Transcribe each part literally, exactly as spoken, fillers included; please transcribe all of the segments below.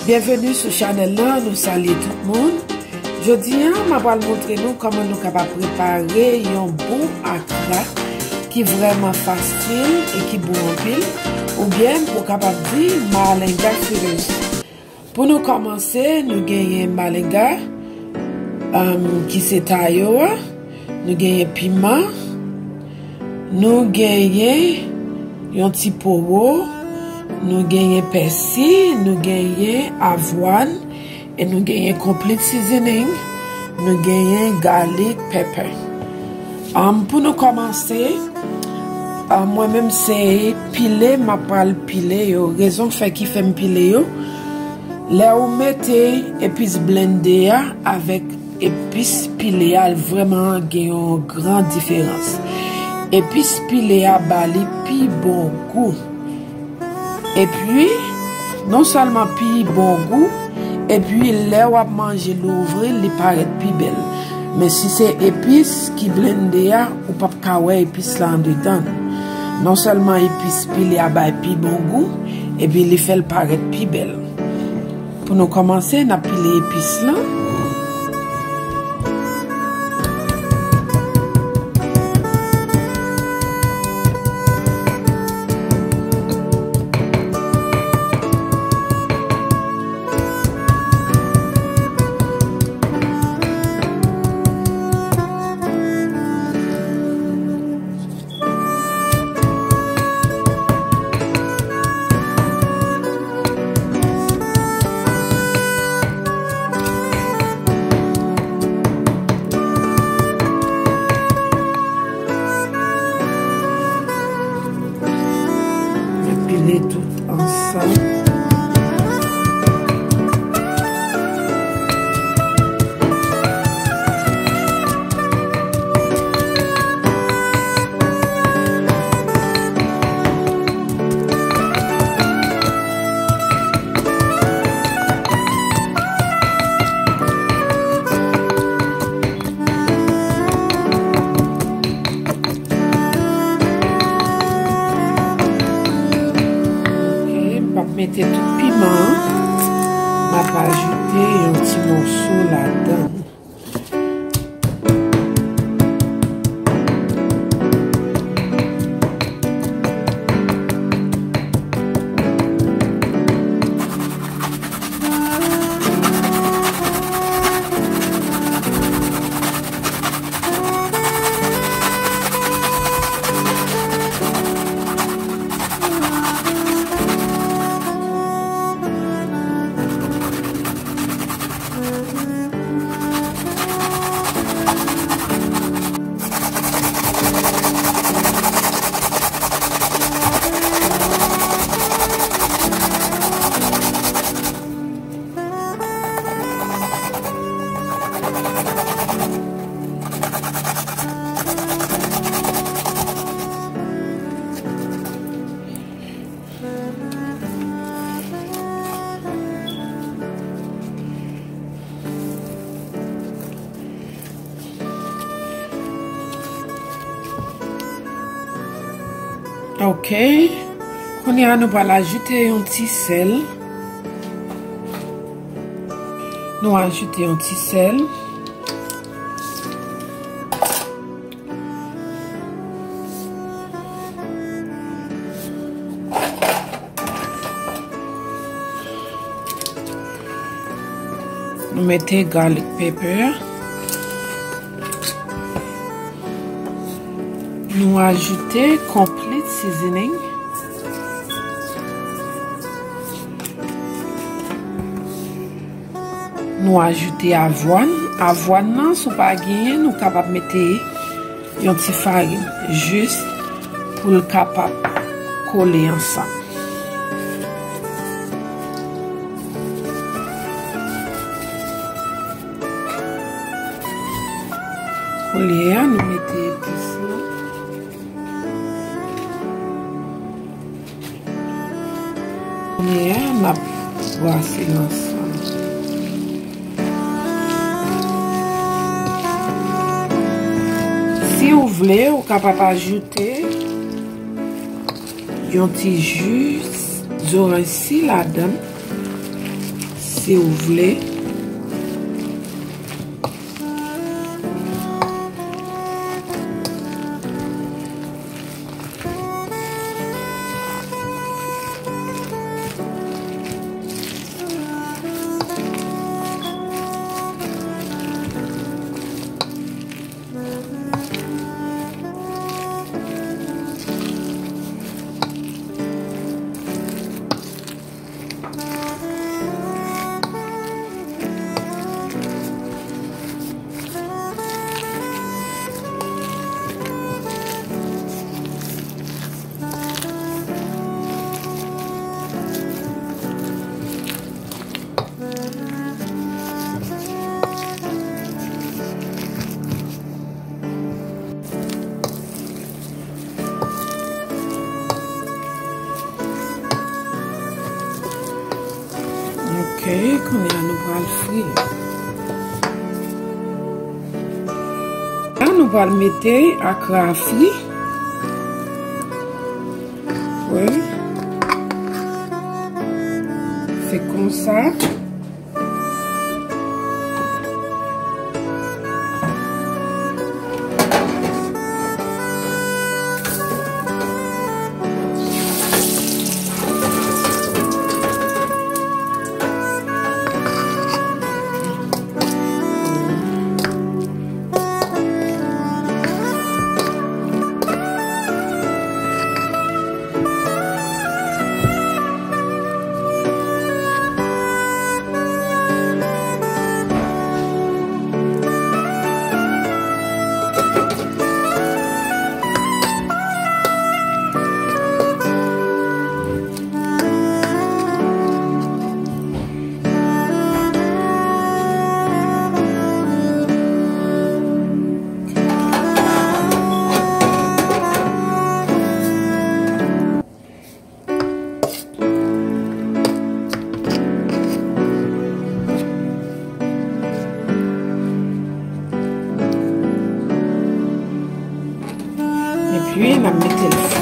Byenveni sou chanèl lan, nou salye tout moun. Jodi a, m ap pral montre nou kòman nou kapab prepare yon bon akra ki vrèman fasil e ki bon anpil, oubyen pou w kapab di malenga fritters. Pou nou kòmanse, nou genyen malenga, um, ki se tayo a, nou genyen piman, nou genyen yon ti powo, nou genyen pèsi, nou genyen avwàn, e nou genyen complete seasoning, nou genyen garlic pepper. Um, pou nou kòmanse, um, mwen menm se pile, m ap pral pile yo. Rezon fè ki fè m pile yo, lè ou mete epis blende a avèk epis pile a, vrèman gen yon gran diferans. Epis pile a ba li pi bon gou. Epi, non sèlman pi bon gou, epi lè w ap manje l ouvri l, li parèt pi bèl. Men si se epis ki blende a, ou p ap ka wè epis la andedan l. Non sèlman epis pile a bay pi bon gou, epi li fè l parèt pi bèl. Pou nou kòmanse, n ap pile epis lan. Pile tout ansanm. Ok, m p ap mete tout piman an. M ap ajoute yon ti moso ladan. Ok. Kounye a, nou pral ajoute yon ti sèl. Nou ajoute yon ti sèl. Nou mete garlic pepper. Nou ajoute complete seasoning. Nou ajoute avwàn. Avwàn nan, si w pa genyen, nou kapab mete yon ti farin, jis pou l kapab kole ansanm. Kounye a, nou mete epis lan. Kounye a, n ap brase l ansanm. Si w vle, ou kapab ajoute yon ti ji zoranj si ladan l. Si w vle. Ok, kounye a nou pral fri l. La, nou pral mete akra a fri. Wi. Se konsa. Epi, n ap mete l fri.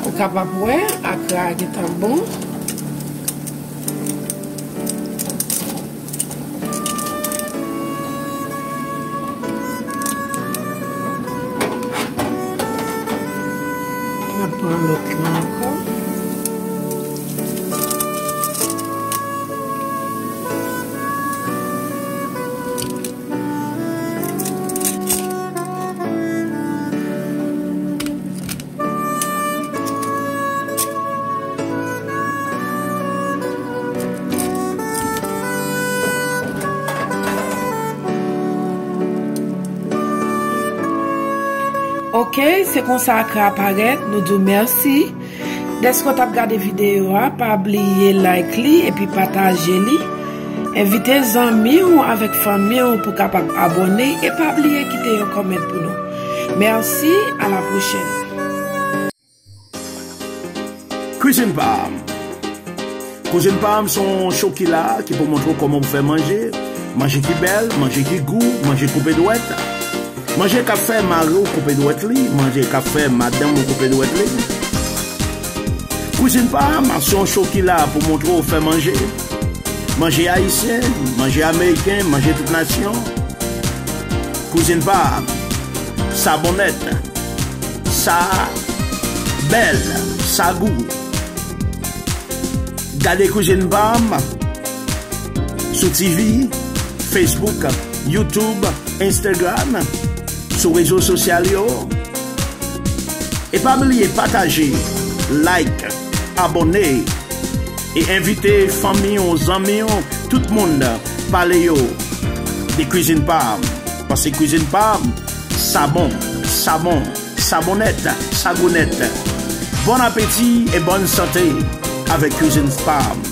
Ou kapab wè, akra a gentan bon. N ap pran lòt la ankò. Ok, se konsa akra a parèt. Nou di w mèsi dèske w t ap gade videyo a. Pa bliye like li epi pataje li. Envite zanmi w avèk fanmi w pou kapab abòne. E pa bliye kite yon kòmènt pou nou. Mèsi, a la pwochèn. Kwizin pa m. Kwizin pa m se yon show ki la, ki pou montre w kòman pou fè manje. Manje ki bèl, manje ki gou, manje koupe dwèt. Manje k ap fè mari w koupe dwèt li, manje k ap fè madanm ou koupe dwèt li. Kwizin pa m se yon show ki la pou montre w fè manje. Manje ayisyen, manje ameriken, manje tout nasyon. Kwizin pa m, sa bon nèt. Sa bèl, sa gou. Gade Kwizin pa m sou T V, Facebook, YouTube, Instagram, sou rezo sosyal yo. E pa bliye pataje, like, abòne, e envite fanmi w, zanmi w, tout moun, pale yo de Kwizin pa m. Paske Cuisine Pam, sa bon, sa bon, sa bonnèt, sa gounèt. Bon apeti e bòn sante avèk Cuisine Pam.